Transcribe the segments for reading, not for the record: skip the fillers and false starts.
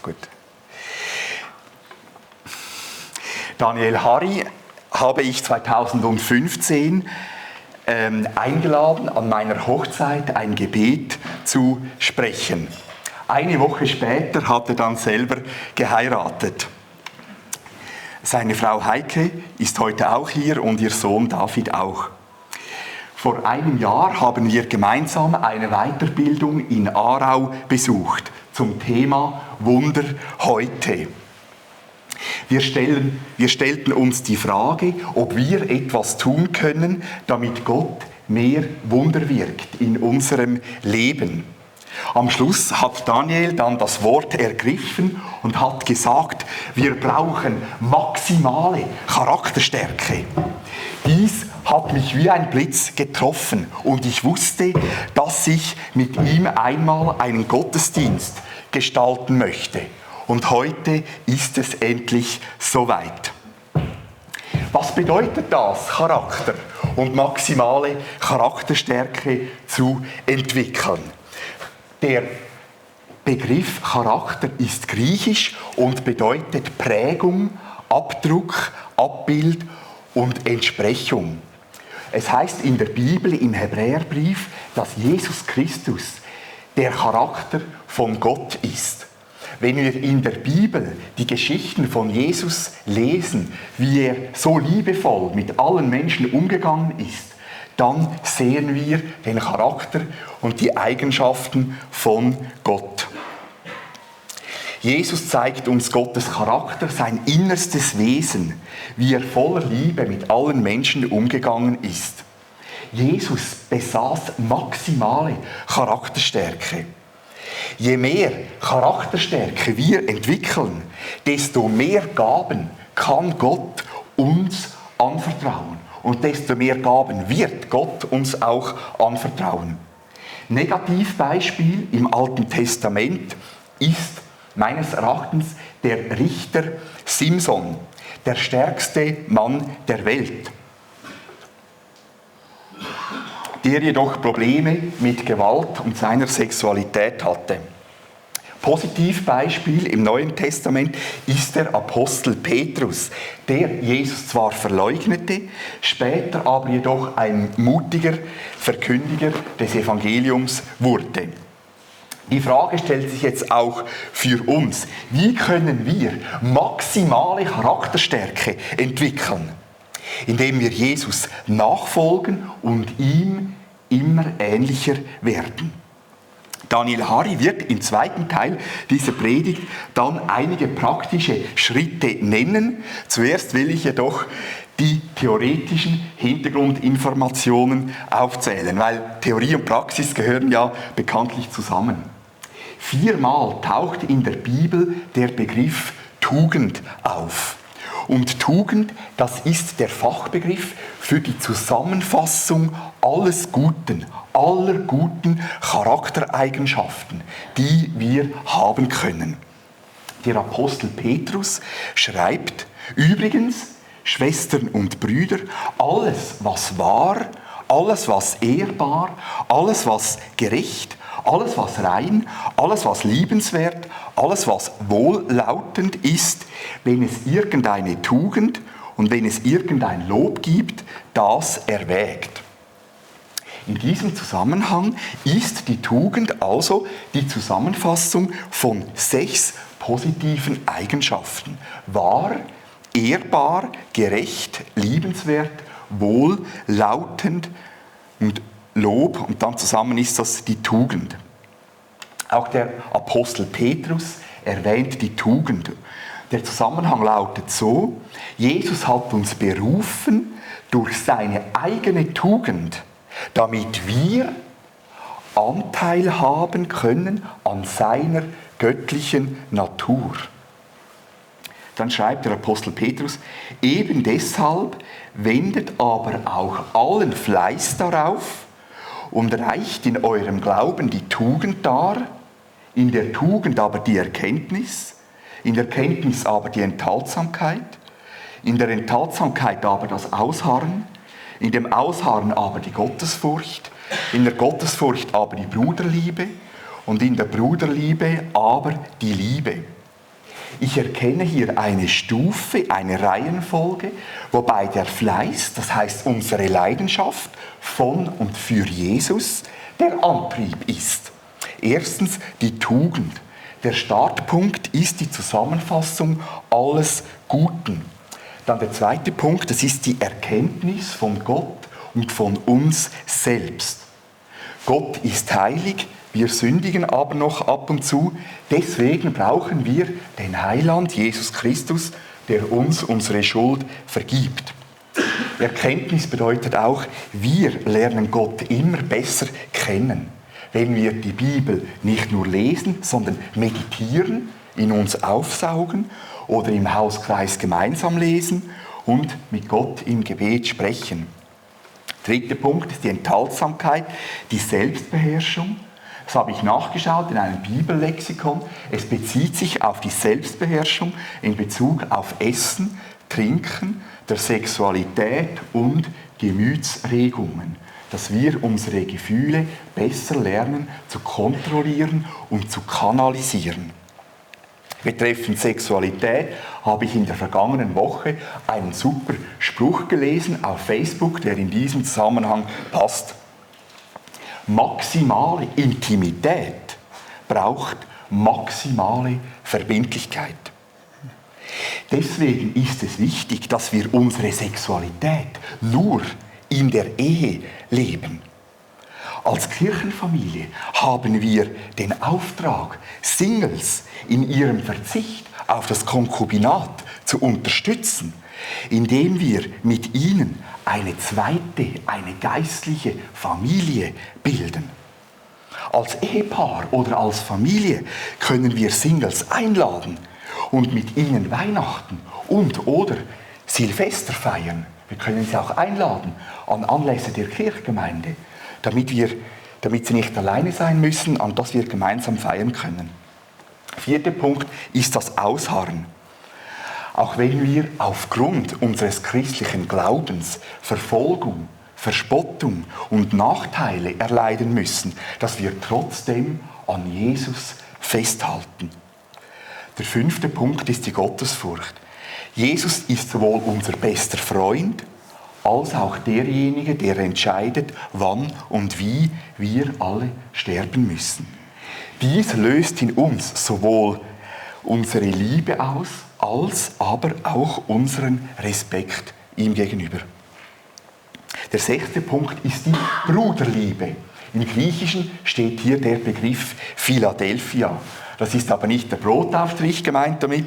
Gut. Daniel Harry habe ich 2015 eingeladen, an meiner Hochzeit ein Gebet zu sprechen. Eine Woche später hat er dann selber geheiratet. Seine Frau Heike ist heute auch hier und ihr Sohn David auch. Vor einem Jahr haben wir gemeinsam eine Weiterbildung in Aarau besucht zum Thema Wunder heute. Wir stellten uns die Frage, ob wir etwas tun können, damit Gott mehr Wunder wirkt in unserem Leben. Am Schluss hat Daniel dann das Wort ergriffen und hat gesagt, wir brauchen maximale Charakterstärke. Dies hat mich wie ein Blitz getroffen und ich wusste, dass ich mit ihm einmal einen Gottesdienst gestalten möchte. Und heute ist es endlich soweit. Was bedeutet das, Charakter und maximale Charakterstärke zu entwickeln? Der Begriff Charakter ist griechisch und bedeutet Prägung, Abdruck, Abbild und Entsprechung. Es heißt in der Bibel, im Hebräerbrief, dass Jesus Christus der Charakter von Gott ist. Wenn wir in der Bibel die Geschichten von Jesus lesen, wie er so liebevoll mit allen Menschen umgegangen ist, dann sehen wir den Charakter und die Eigenschaften von Gott. Jesus zeigt uns Gottes Charakter, sein innerstes Wesen, wie er voller Liebe mit allen Menschen umgegangen ist. Jesus besaß maximale Charakterstärke. Je mehr Charakterstärke wir entwickeln, desto mehr Gaben kann Gott uns anvertrauen. Und desto mehr Gaben wird Gott uns auch anvertrauen. Negativbeispiel im Alten Testament ist meines Erachtens der Richter Simson, der stärkste Mann der Welt. Der jedoch Probleme mit Gewalt und seiner Sexualität hatte. Positivbeispiel im Neuen Testament ist der Apostel Petrus, der Jesus zwar verleugnete, später aber jedoch ein mutiger Verkündiger des Evangeliums wurde. Die Frage stellt sich jetzt auch für uns: Wie können wir maximale Charakterstärke entwickeln? Indem wir Jesus nachfolgen und ihm immer ähnlicher werden. Daniel Harry wird im zweiten Teil dieser Predigt dann einige praktische Schritte nennen. Zuerst will ich jedoch die theoretischen Hintergrundinformationen aufzählen, weil Theorie und Praxis gehören ja bekanntlich zusammen. 4-mal taucht in der Bibel der Begriff Tugend auf. Und Tugend, das ist der Fachbegriff für die Zusammenfassung aller guten Charaktereigenschaften, die wir haben können. Der Apostel Petrus schreibt: Übrigens, Schwestern und Brüder, alles, was wahr, alles, was ehrbar, alles, was gerecht, alles, was rein, alles, was liebenswert, alles, was wohllautend ist, wenn es irgendeine Tugend und wenn es irgendein Lob gibt, das erwägt. In diesem Zusammenhang ist die Tugend also die Zusammenfassung von 6 positiven Eigenschaften. Wahr, ehrbar, gerecht, liebenswert, wohllautend und Lob, und dann zusammen ist das die Tugend. Auch der Apostel Petrus erwähnt die Tugend. Der Zusammenhang lautet so: Jesus hat uns berufen durch seine eigene Tugend, damit wir Anteil haben können an seiner göttlichen Natur. Dann schreibt der Apostel Petrus: Eben deshalb wendet aber auch allen Fleiß darauf und reicht in eurem Glauben die Tugend dar, in der Tugend aber die Erkenntnis, in der Erkenntnis aber die Enthaltsamkeit, in der Enthaltsamkeit aber das Ausharren, in dem Ausharren aber die Gottesfurcht, in der Gottesfurcht aber die Bruderliebe und in der Bruderliebe aber die Liebe. Ich erkenne hier eine Stufe, eine Reihenfolge, wobei der Fleiß, das heißt unsere Leidenschaft von und für Jesus, der Antrieb ist. Erstens die Tugend. Der Startpunkt ist die Zusammenfassung alles Guten. Dann der zweite Punkt, das ist die Erkenntnis von Gott und von uns selbst. Gott ist heilig, wir sündigen aber noch ab und zu. Deswegen brauchen wir den Heiland, Jesus Christus, der uns unsere Schuld vergibt. Erkenntnis bedeutet auch, wir lernen Gott immer besser kennen, wenn wir die Bibel nicht nur lesen, sondern meditieren, in uns aufsaugen oder im Hauskreis gemeinsam lesen und mit Gott im Gebet sprechen. Dritter Punkt ist die Enthaltsamkeit, die Selbstbeherrschung. Das habe ich nachgeschaut in einem Bibellexikon. Es bezieht sich auf die Selbstbeherrschung in Bezug auf Essen, Trinken, der Sexualität und Gemütsregungen. Dass wir unsere Gefühle besser lernen zu kontrollieren und zu kanalisieren. Betreffend Sexualität habe ich in der vergangenen Woche einen super Spruch gelesen auf Facebook, der in diesem Zusammenhang passt. Maximale Intimität braucht maximale Verbindlichkeit. Deswegen ist es wichtig, dass wir unsere Sexualität nur in der Ehe leben. Als Kirchenfamilie haben wir den Auftrag, Singles in ihrem Verzicht auf das Konkubinat zu unterstützen, indem wir mit ihnen eine zweite, eine geistliche Familie bilden. Als Ehepaar oder als Familie können wir Singles einladen und mit ihnen Weihnachten und/oder Silvester feiern. Wir können sie auch einladen an Anlässe der Kirchgemeinde, damit sie nicht alleine sein müssen, an das wir gemeinsam feiern können. Vierter Punkt ist das Ausharren. Auch wenn wir aufgrund unseres christlichen Glaubens Verfolgung, Verspottung und Nachteile erleiden müssen, dass wir trotzdem an Jesus festhalten. Der fünfte Punkt ist die Gottesfurcht. Jesus ist sowohl unser bester Freund, als auch derjenige, der entscheidet, wann und wie wir alle sterben müssen. Dies löst in uns sowohl unsere Liebe aus, als aber auch unseren Respekt ihm gegenüber. Der sechste Punkt ist die Bruderliebe. Im Griechischen steht hier der Begriff Philadelphia. Das ist aber nicht der Brotaufstrich gemeint damit,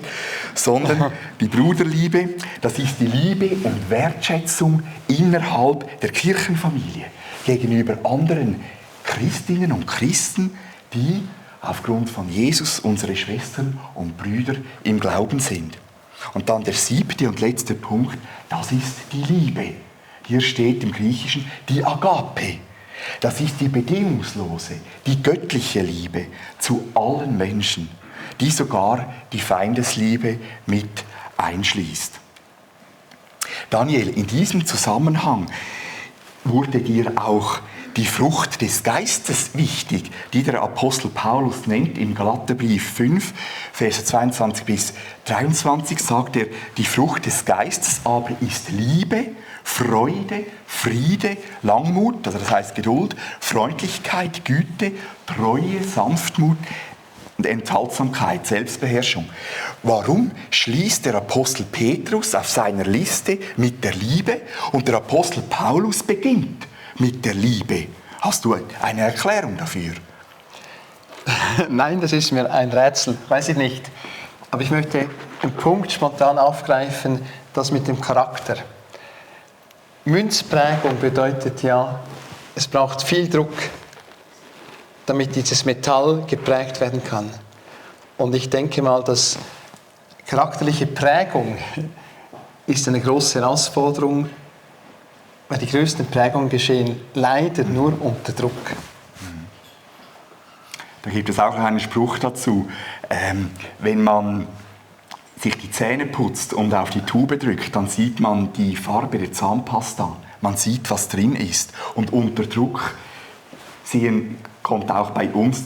sondern die Bruderliebe. Das ist die Liebe und Wertschätzung innerhalb der Kirchenfamilie gegenüber anderen Christinnen und Christen, die aufgrund von Jesus unsere Schwestern und Brüder im Glauben sind. Und dann der siebte und letzte Punkt, das ist die Liebe. Hier steht im Griechischen die Agape. Das ist die bedingungslose, die göttliche Liebe zu allen Menschen, die sogar die Feindesliebe mit einschließt. Daniel, in diesem Zusammenhang wurde dir auch die Frucht des Geistes wichtig, die der Apostel Paulus nennt. Im Galaterbrief 5, Verse 22 bis 23 sagt er, die Frucht des Geistes aber ist Liebe, Freude, Friede, Langmut, also das heißt Geduld, Freundlichkeit, Güte, Treue, Sanftmut und Enthaltsamkeit, Selbstbeherrschung. Warum schließt der Apostel Petrus auf seiner Liste mit der Liebe und der Apostel Paulus beginnt mit der Liebe? Hast du eine Erklärung dafür? Nein, das ist mir ein Rätsel, weiß ich nicht. Aber ich möchte einen Punkt spontan aufgreifen, das mit dem Charakter. Münzprägung bedeutet ja, es braucht viel Druck, damit dieses Metall geprägt werden kann. Und ich denke mal, dass charakterliche Prägung ist eine große Herausforderung, weil die größten Prägungen geschehen leider nur unter Druck. Da gibt es auch einen Spruch dazu. Wenn man sich die Zähne putzt und auf die Tube drückt, dann sieht man die Farbe der Zahnpasta. Man sieht, was drin ist. Und unter Druck kommt auch bei uns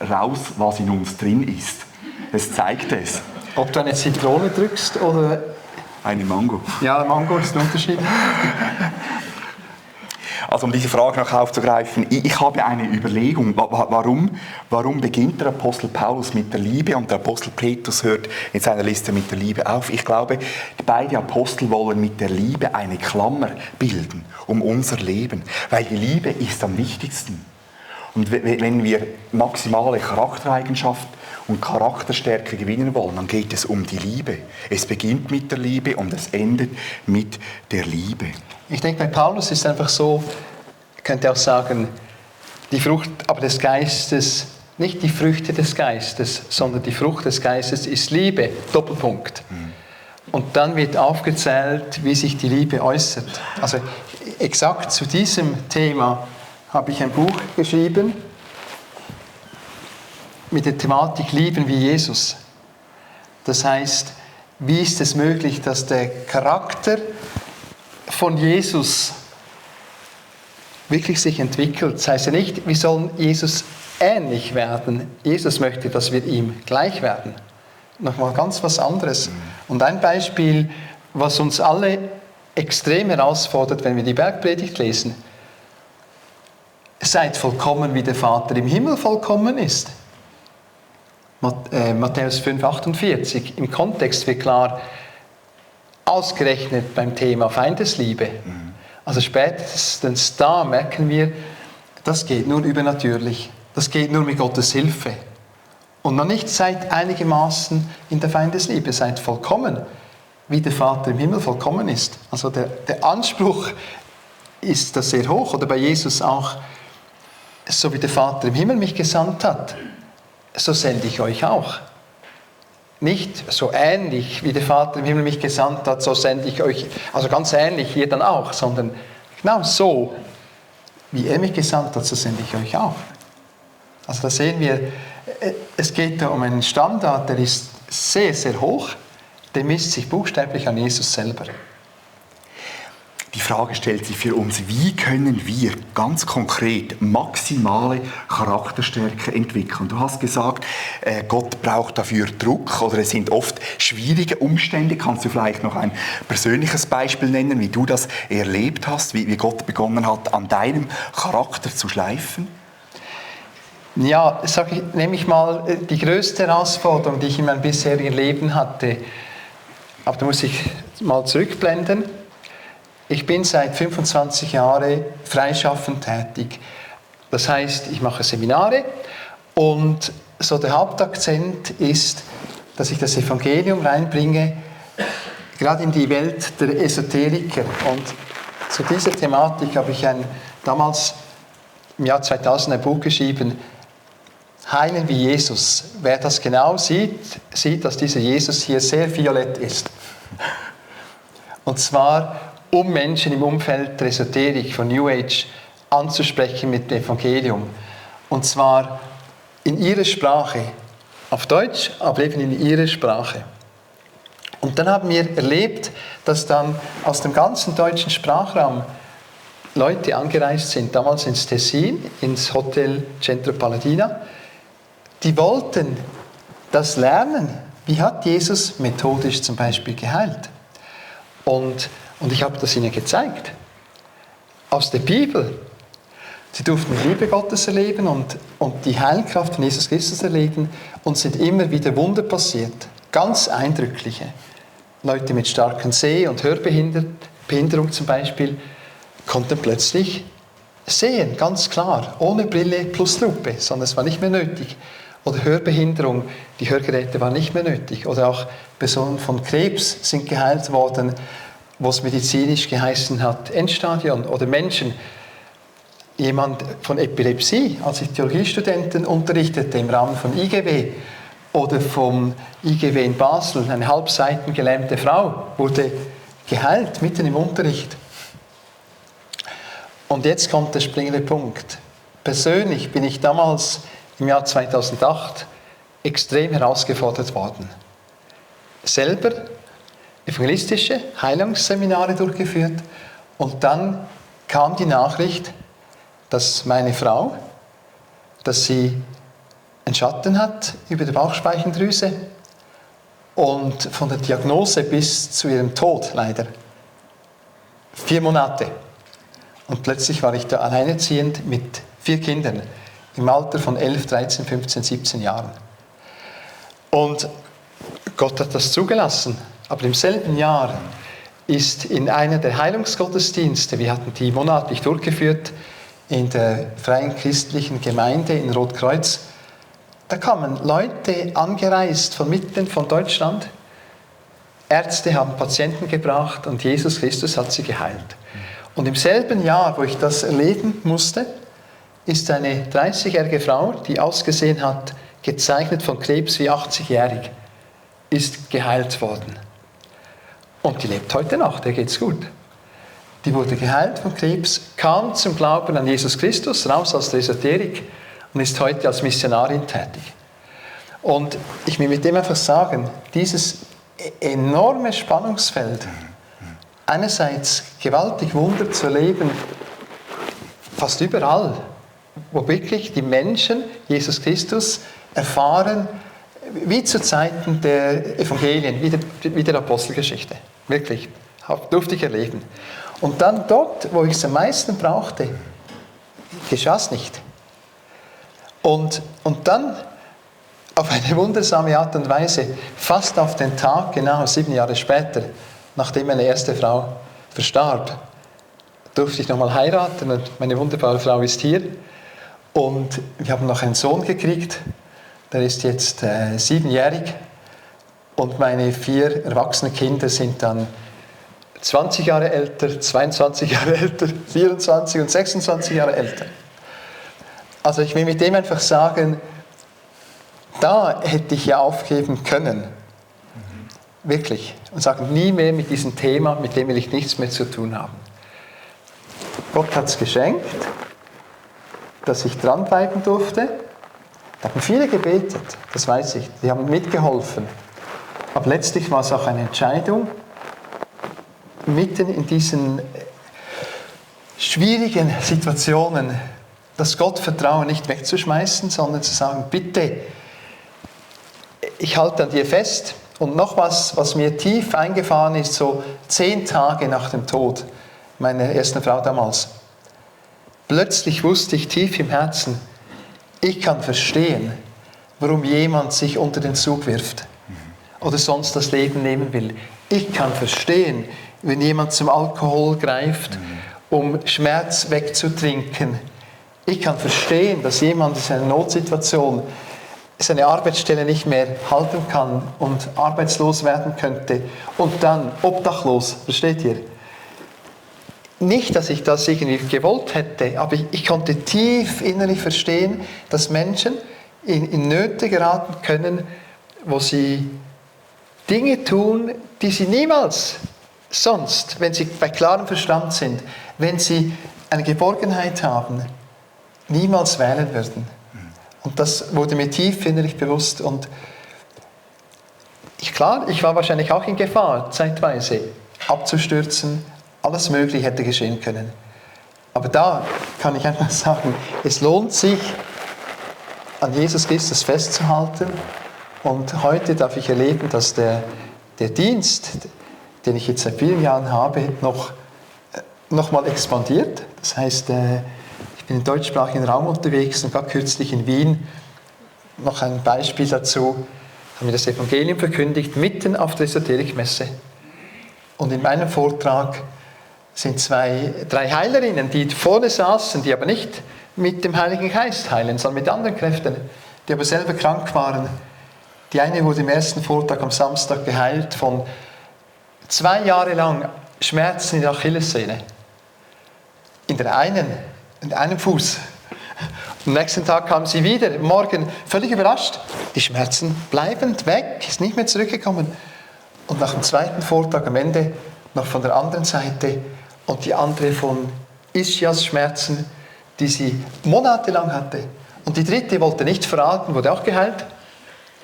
raus, was in uns drin ist. Es zeigt es. Ob du eine Zitrone drückst oder... Eine Mango. Ja, Mango ist ein Unterschied. Also um diese Frage noch aufzugreifen, ich habe eine Überlegung, warum beginnt der Apostel Paulus mit der Liebe und der Apostel Petrus hört in seiner Liste mit der Liebe auf. Ich glaube, beide Apostel wollen mit der Liebe eine Klammer bilden um unser Leben, weil die Liebe ist am wichtigsten. Und wenn wir maximale Charaktereigenschaft und Charakterstärke gewinnen wollen, dann geht es um die Liebe. Es beginnt mit der Liebe und es endet mit der Liebe. Ich denke, bei Paulus ist es einfach so, ich könnte auch sagen, die Frucht aber des Geistes, nicht die Früchte des Geistes, sondern die Frucht des Geistes ist Liebe, Doppelpunkt. Und dann wird aufgezählt, wie sich die Liebe äußert. Also exakt zu diesem Thema habe ich ein Buch geschrieben mit der Thematik Lieben wie Jesus. Das heißt, wie ist es möglich, dass der Charakter von Jesus wirklich sich entwickelt? Das heißt ja nicht, wir sollen Jesus ähnlich werden. Jesus möchte, dass wir ihm gleich werden. Nochmal ganz was anderes. Und ein Beispiel, was uns alle extrem herausfordert, wenn wir die Bergpredigt lesen. Seid vollkommen, wie der Vater im Himmel vollkommen ist. Matthäus 5,48. Im Kontext wird klar, ausgerechnet beim Thema Feindesliebe. Also spätestens da merken wir, das geht nur übernatürlich. Das geht nur mit Gottes Hilfe. Und noch nicht seid einigermaßen in der Feindesliebe, seid vollkommen, wie der Vater im Himmel vollkommen ist. Also der Anspruch ist das sehr hoch. Oder bei Jesus auch, so wie der Vater im Himmel mich gesandt hat, so sende ich euch auch. Nicht so ähnlich, wie der Vater im Himmel mich gesandt hat, so sende ich euch, also ganz ähnlich, ihr dann auch, sondern genau so, wie er mich gesandt hat, so sende ich euch auch. Also da sehen wir, es geht da um einen Standard, der ist sehr, sehr hoch, der misst sich buchstäblich an Jesus selber. Die Frage stellt sich für uns, wie können wir ganz konkret maximale Charakterstärke entwickeln? Du hast gesagt, Gott braucht dafür Druck oder es sind oft schwierige Umstände. Kannst du vielleicht noch ein persönliches Beispiel nennen, wie du das erlebt hast, wie Gott begonnen hat, an deinem Charakter zu schleifen? Ja, nehme ich mal die größte Herausforderung, die ich in meinem bisherigen Leben hatte. Aber da muss ich mal zurückblenden. Ich bin seit 25 Jahren freischaffend tätig. Das heißt, ich mache Seminare und so der Hauptakzent ist, dass ich das Evangelium reinbringe, gerade in die Welt der Esoteriker. Und zu dieser Thematik habe ich damals im Jahr 2000 ein Buch geschrieben, Heilen wie Jesus. Wer das genau sieht, dass dieser Jesus hier sehr violett ist. Und zwar um Menschen im Umfeld der Esoterik, von New Age, anzusprechen mit dem Evangelium. Und zwar in ihrer Sprache, auf Deutsch, aber eben in ihrer Sprache. Und dann haben wir erlebt, dass dann aus dem ganzen deutschen Sprachraum Leute angereist sind, damals ins Tessin, ins Hotel Centro Paladina. Die wollten das lernen. Wie hat Jesus methodisch zum Beispiel geheilt? Und ich habe das ihnen gezeigt. Aus der Bibel. Sie durften die Liebe Gottes erleben und die Heilkraft von Jesus Christus erleben und sind immer wieder Wunder passiert. Ganz eindrückliche. Leute mit starken Seh- und Hörbehinderung zum Beispiel konnten plötzlich sehen, ganz klar, ohne Brille plus Lupe, sondern es war nicht mehr nötig. Oder Hörbehinderung, die Hörgeräte waren nicht mehr nötig. Oder auch Personen von Krebs sind geheilt worden, wo es medizinisch geheißen hat, Endstadion. Oder Menschen, jemand von Epilepsie, als ich Theologiestudenten unterrichtete im Rahmen von IGW. Oder vom IGW in Basel, eine halbseitengelähmte Frau, wurde geheilt, mitten im Unterricht. Und jetzt kommt der springende Punkt. Persönlich bin ich damals im Jahr 2008 extrem herausgefordert worden. Selber evangelistische Heilungsseminare durchgeführt und dann kam die Nachricht, dass meine Frau, dass sie einen Schatten hat über der Bauchspeicheldrüse Und von der Diagnose bis zu ihrem Tod, leider, 4 Monate. Und plötzlich war ich da alleinerziehend mit 4 Kindern im Alter von 11, 13, 15, 17 Jahren. Und Gott hat das zugelassen. Aber im selben Jahr ist in einer der Heilungsgottesdienste, wir hatten die monatlich durchgeführt in der Freien Christlichen Gemeinde in Rotkreuz, da kamen Leute angereist von mitten von Deutschland. Ärzte haben Patienten gebracht und Jesus Christus hat sie geheilt. Und im selben Jahr, wo ich das erleben musste, ist eine 30-jährige Frau, die ausgesehen hat, gezeichnet von Krebs wie 80-jährig, ist geheilt worden. Und die lebt heute noch, der geht's gut. Die wurde geheilt von Krebs, kam zum Glauben an Jesus Christus, raus aus der Esoterik und ist heute als Missionarin tätig. Und ich will mit dem einfach sagen, dieses enorme Spannungsfeld, einerseits gewaltig Wunder zu erleben, fast überall, wo wirklich die Menschen Jesus Christus erfahren, wie zu Zeiten der Evangelien, wie der Apostelgeschichte. Wirklich, durfte ich erleben. Und dann dort, wo ich es am meisten brauchte, geschah es nicht. Und dann auf eine wundersame Art und Weise, fast auf den Tag, genau 7 Jahre später, nachdem meine erste Frau verstarb, durfte ich nochmal heiraten und meine wunderbare Frau ist hier. Und wir haben noch einen Sohn gekriegt, der ist jetzt 7-jährig und meine 4 erwachsenen Kinder sind dann 20 Jahre älter, 22 Jahre älter, 24 und 26 Jahre älter. Also ich will mit dem einfach sagen, da hätte ich ja aufgeben können. Wirklich. Und sagen, nie mehr mit diesem Thema, mit dem will ich nichts mehr zu tun haben. Gott hat es geschenkt, dass ich dranbleiben durfte. Da haben viele gebetet, das weiß ich. Die haben mitgeholfen. Aber letztlich war es auch eine Entscheidung, mitten in diesen schwierigen Situationen das Gottvertrauen nicht wegzuschmeißen, sondern zu sagen, bitte, ich halte an dir fest. Und noch was mir tief eingefahren ist, so 10 Tage nach dem Tod meiner ersten Frau damals. Plötzlich wusste ich tief im Herzen, ich kann verstehen, warum jemand sich unter den Zug wirft oder sonst das Leben nehmen will. Ich kann verstehen, wenn jemand zum Alkohol greift, um Schmerz wegzutrinken. Ich kann verstehen, dass jemand in einer Notsituation seine Arbeitsstelle nicht mehr halten kann und arbeitslos werden könnte und dann obdachlos, versteht ihr? Nicht, dass ich das irgendwie gewollt hätte, aber ich konnte tief innerlich verstehen, dass Menschen in Nöte geraten können, wo sie Dinge tun, die sie niemals sonst, wenn sie bei klarem Verstand sind, wenn sie eine Geborgenheit haben, niemals wählen würden. Und das wurde mir tief innerlich bewusst. Und ich war wahrscheinlich auch in Gefahr, zeitweise abzustürzen. Alles Mögliche hätte geschehen können. Aber da kann ich einfach sagen, es lohnt sich, an Jesus Christus festzuhalten. Und heute darf ich erleben, dass der Dienst, den ich jetzt seit vielen Jahren habe, noch mal expandiert. Das heißt, ich bin im deutschsprachigen Raum unterwegs und gerade kürzlich in Wien, noch ein Beispiel dazu, haben wir das Evangelium verkündigt, mitten auf der Esoterikmesse. Und in meinem Vortrag sind 3 Heilerinnen, die vorne saßen, die aber nicht mit dem Heiligen Geist heilen, sondern mit anderen Kräften, die aber selber krank waren. Die eine wurde im ersten Vortrag am Samstag geheilt von 2 Jahre lang Schmerzen in der Achillessehne. In einem Fuß. Am nächsten Tag kam sie wieder, morgen völlig überrascht. Die Schmerzen bleiben weg, ist nicht mehr zurückgekommen. Und nach dem zweiten Vortrag am Ende noch von der anderen Seite und die andere von Ischias-Schmerzen, die sie monatelang hatte. Und die dritte wollte nicht verraten, wurde auch geheilt,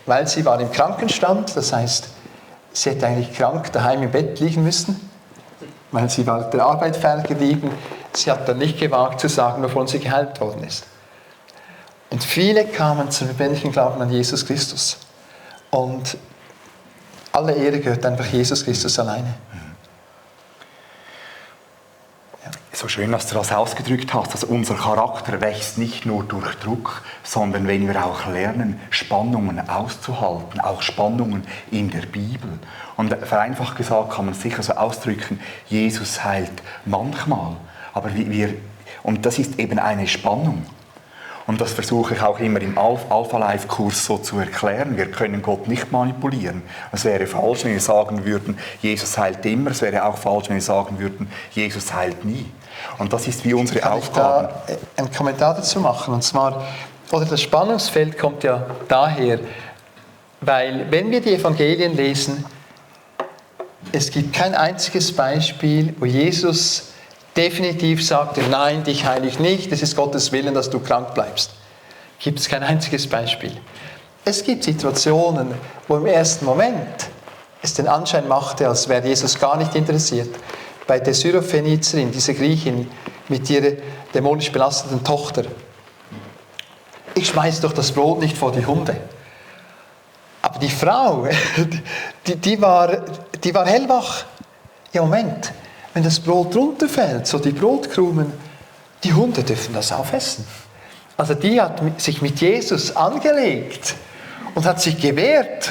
weil sie war im Krankenstand, das heißt, sie hätte eigentlich krank daheim im Bett liegen müssen, weil sie war der Arbeit ferngeblieben. Sie hat dann nicht gewagt zu sagen, wovon sie geheilt worden ist. Und viele kamen zum lebendigen Glauben an Jesus Christus. Und alle Ehre gehört einfach Jesus Christus alleine. So schön, dass du das ausgedrückt hast, dass unser Charakter wächst nicht nur durch Druck, sondern wenn wir auch lernen, Spannungen auszuhalten, auch Spannungen in der Bibel. Und vereinfacht gesagt kann man sicher so ausdrücken, Jesus heilt manchmal, aber und das ist eben eine Spannung. Und das versuche ich auch immer im Alpha-Life-Kurs so zu erklären. Wir können Gott nicht manipulieren. Es wäre falsch, wenn wir sagen würden, Jesus heilt immer. Es wäre auch falsch, wenn wir sagen würden, Jesus heilt nie. Und das ist wie unsere Aufgabe. Kann ich da einen Kommentar dazu machen? Und zwar, oder das Spannungsfeld kommt ja daher, weil wenn wir die Evangelien lesen, es gibt kein einziges Beispiel, wo Jesus definitiv sagte, nein, dich heile ich nicht, es ist Gottes Willen, dass du krank bleibst. Gibt es kein einziges Beispiel. Es gibt Situationen, wo im ersten Moment es den Anschein machte, als wäre Jesus gar nicht interessiert. Bei der Syrophoenikerin, dieser Griechin mit ihrer dämonisch belasteten Tochter. Ich schmeiße doch das Brot nicht vor die Hunde. Aber die Frau, die war hellwach. Ja, Moment. Wenn das Brot runterfällt, so die Brotkrumen, die Hunde dürfen das aufessen. Also die hat sich mit Jesus angelegt und hat sich gewehrt.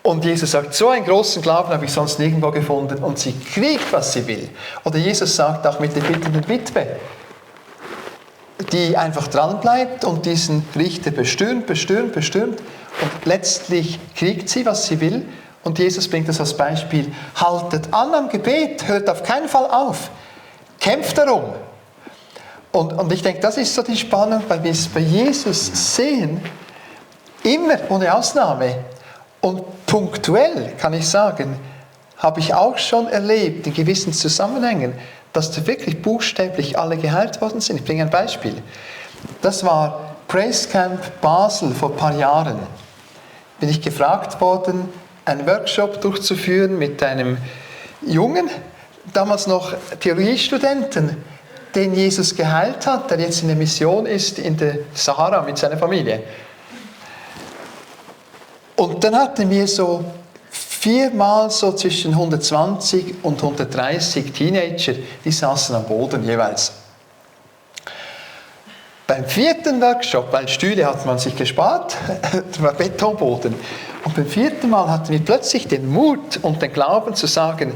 Und Jesus sagt, so einen großen Glauben habe ich sonst nirgendwo gefunden. Und sie kriegt, was sie will. Oder Jesus sagt auch mit der bittenden Witwe, die einfach dranbleibt und diesen Richter bestürmt. Und letztlich kriegt sie, was sie will. Und Jesus bringt das als Beispiel. Haltet an am Gebet, hört auf keinen Fall auf. Kämpft darum. Und ich denke, das ist so die Spannung, weil wir es bei Jesus sehen, immer ohne Ausnahme. Und punktuell, kann ich sagen, habe ich auch schon erlebt, in gewissen Zusammenhängen, dass da wirklich buchstäblich alle geheilt worden sind. Ich bringe ein Beispiel. Das war Praise Camp Basel vor ein paar Jahren. Bin ich gefragt worden, einen Workshop durchzuführen mit einem Jungen, damals noch Theologiestudenten, den Jesus geheilt hat, der jetzt in der Mission ist in der Sahara mit seiner Familie. Und dann hatten wir so 4-mal so zwischen 120 und 130 Teenager, die saßen am Boden jeweils. Beim 4. Workshop, weil Stühle hat man sich gespart, das war Betonboden. Und beim 4. Mal hatten wir plötzlich den Mut und den Glauben zu sagen,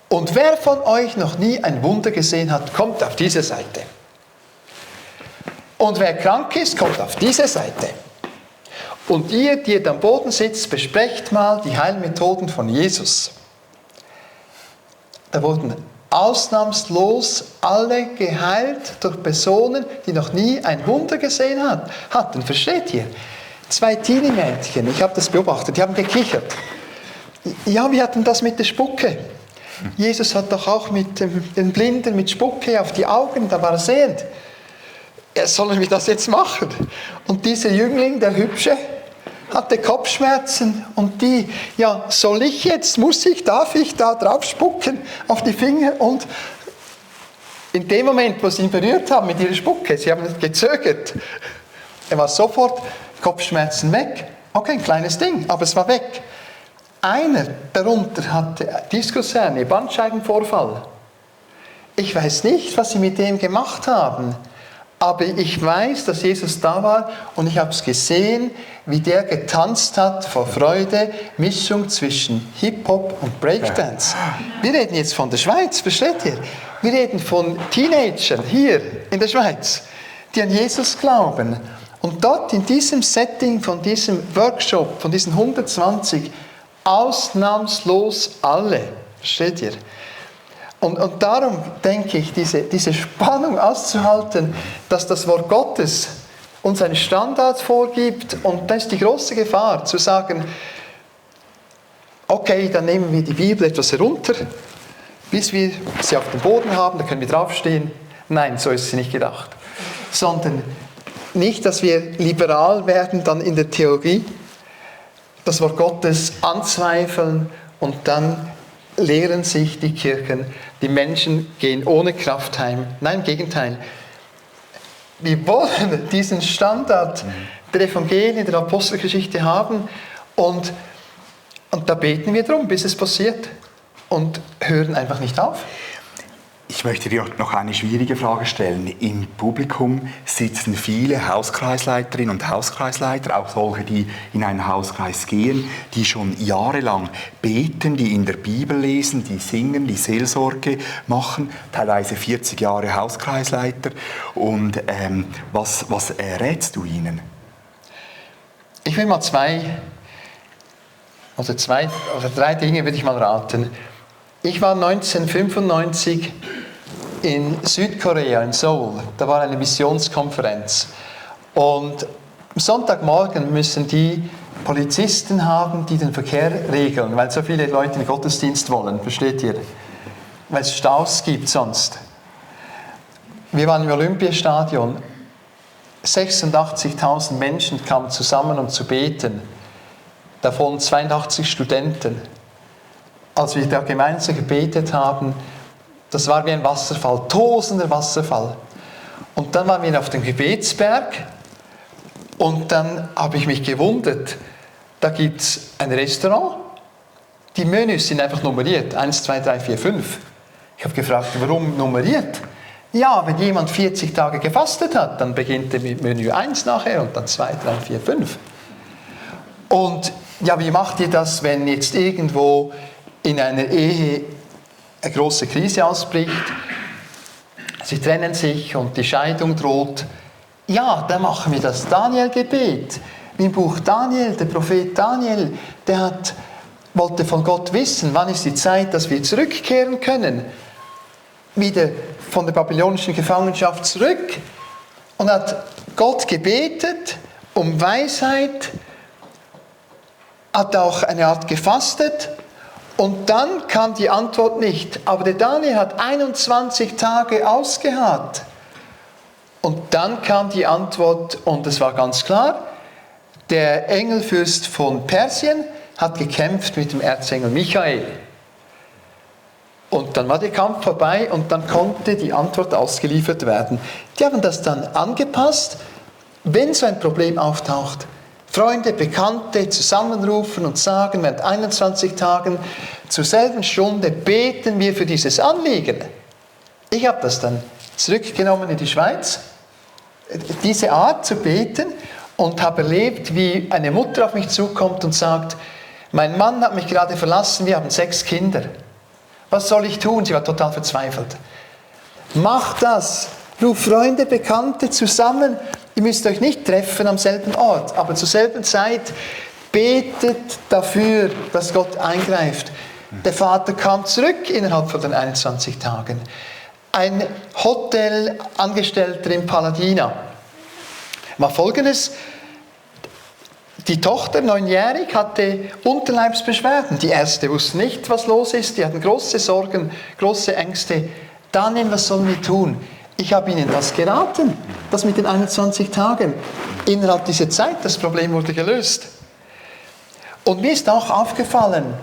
und wer von euch noch nie ein Wunder gesehen hat, kommt auf diese Seite. Und wer krank ist, kommt auf diese Seite. Und ihr, die am Boden sitzt, besprecht mal die Heilmethoden von Jesus. Da wurden ausnahmslos alle geheilt durch Personen, die noch nie ein Wunder gesehen hatten. Versteht ihr? 2 Teenie-Mädchen, ich habe das beobachtet, die haben gekichert. Ja, wir hatten das mit der Spucke. Jesus hat doch auch mit den Blinden mit Spucke auf die Augen, da war er sehend. Ja, sollen wir das jetzt machen? Und dieser Jüngling, der Hübsche, hatte Kopfschmerzen und die, ja, darf ich da drauf spucken auf die Finger? Und in dem Moment, wo sie ihn berührt haben mit ihrer Spucke, sie haben gezögert, er war sofort Kopfschmerzen weg. Okay, ein kleines Ding, aber es war weg. Einer darunter hatte Diskushernie, Bandscheibenvorfall. Ich weiß nicht, was sie mit dem gemacht haben, aber ich weiß, dass Jesus da war und ich habe es gesehen, wie der getanzt hat vor Freude, Mischung zwischen Hip-Hop und Breakdance. Wir reden jetzt von der Schweiz, versteht ihr? Wir reden von Teenagern hier in der Schweiz, die an Jesus glauben. Und dort in diesem Setting von diesem Workshop, von diesen 120, ausnahmslos alle, versteht ihr? Und darum denke ich, diese Spannung auszuhalten, dass das Wort Gottes uns einen Standard vorgibt und da ist die große Gefahr zu sagen, okay, dann nehmen wir die Bibel etwas herunter, bis wir sie auf dem Boden haben, da können wir draufstehen. Nein, so ist sie nicht gedacht. Sondern nicht, dass wir liberal werden dann in der Theologie, das Wort Gottes anzweifeln und dann lehren sich die Kirchen, die Menschen gehen ohne Kraft heim. Nein, im Gegenteil. Wir wollen diesen Standard der Evangelien, der Apostelgeschichte haben und Und da beten wir drum, bis es passiert und hören einfach nicht auf. Ich möchte dir noch eine schwierige Frage stellen. Im Publikum sitzen viele Hauskreisleiterinnen und Hauskreisleiter, auch solche, die in einen Hauskreis gehen, die schon jahrelang beten, die in der Bibel lesen, die singen, die Seelsorge machen, teilweise 40 Jahre Hauskreisleiter. Und was rätst du ihnen? Ich will mal drei Dinge würde ich mal raten. Ich war 1995 in Südkorea, in Seoul. Da war eine Missionskonferenz. Und am Sonntagmorgen müssen die Polizisten haben, die den Verkehr regeln, weil so viele Leute in den Gottesdienst wollen, versteht ihr? Weil es Staus gibt sonst. Wir waren im Olympiastadion. 86.000 Menschen kamen zusammen, um zu beten. Davon 82 Studenten. Als wir da gemeinsam gebetet haben, das war wie ein Wasserfall, tosender Wasserfall. Und dann waren wir auf dem Gebetsberg und dann habe ich mich gewundert, da gibt es ein Restaurant, die Menüs sind einfach nummeriert, 1, 2, 3, 4, 5. Ich habe gefragt, warum nummeriert? Ja, wenn jemand 40 Tage gefastet hat, dann beginnt er mit Menü 1 nachher und dann 2, 3, 4, 5. Und ja, wie macht ihr das, wenn jetzt irgendwo in einer Ehe eine große Krise ausbricht, sie trennen sich und die Scheidung droht? Ja, dann machen wir das Daniel-Gebet. Im Buch Daniel, der Prophet Daniel, wollte von Gott wissen, wann ist die Zeit, dass wir zurückkehren können, wieder von der babylonischen Gefangenschaft zurück, und hat Gott gebetet um Weisheit, hat auch eine Art gefastet. Und dann kam die Antwort nicht. Aber der Daniel hat 21 Tage ausgeharrt. Und dann kam die Antwort und es war ganz klar, der Engelfürst von Persien hat gekämpft mit dem Erzengel Michael. Und dann war der Kampf vorbei und dann konnte die Antwort ausgeliefert werden. Die haben das dann angepasst, wenn so ein Problem auftaucht. Freunde, Bekannte zusammenrufen und sagen, während 21 Tagen zur selben Stunde beten wir für dieses Anliegen. Ich habe das dann zurückgenommen in die Schweiz, diese Art zu beten, und habe erlebt, wie eine Mutter auf mich zukommt und sagt, mein Mann hat mich gerade verlassen, wir haben 6 Kinder. Was soll ich tun? Sie war total verzweifelt. Mach das! Ruf Freunde, Bekannte zusammen. Ihr müsst euch nicht treffen am selben Ort, aber zur selben Zeit betet dafür, dass Gott eingreift. Der Vater kam zurück innerhalb von den 21 Tagen. Ein Hotelangestellter in Paladina war Folgendes: Die Tochter, 9-jährig, hatte Unterleibsbeschwerden. Die Ärzte wussten nicht, was los ist. Die hatten große Sorgen, große Ängste. Daniel, was sollen wir tun? Ich habe Ihnen das geraten, das mit den 21 Tagen. Innerhalb dieser Zeit, das Problem wurde gelöst. Und mir ist auch aufgefallen,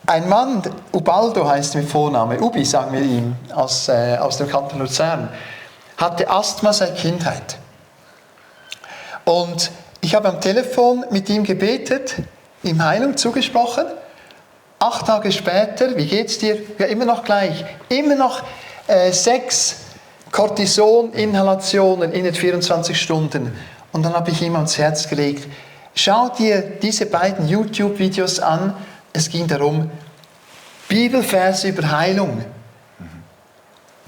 ein Mann, Ubaldo heißt mit Vorname, Ubi sagen wir ihm, aus dem Kanton Luzern, hatte Asthma seit Kindheit. Und ich habe am Telefon mit ihm gebetet, ihm Heilung zugesprochen. 8 Tage später, wie geht's dir? Ja, immer noch gleich. Immer noch 6 Cortison-Inhalationen in 24 Stunden. Und dann habe ich ihm ans Herz gelegt, schau dir diese beiden YouTube-Videos an. Es ging darum, Bibelverse über Heilung.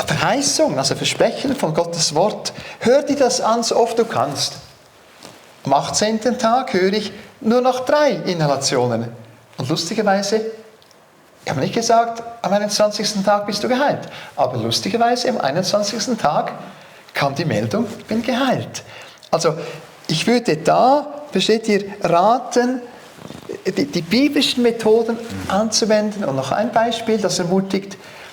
Verheißung, also Versprechen von Gottes Wort. Hör dir das an, so oft du kannst. Am 18. Tag höre ich nur noch 3 Inhalationen. Und lustigerweise, ich habe nicht gesagt, am 21. Tag bist du geheilt. Aber lustigerweise, am 21. Tag kam die Meldung, ich bin geheilt. Also, ich würde da, versteht ihr, raten, die biblischen Methoden anzuwenden. Und noch ein Beispiel, das ermutigt: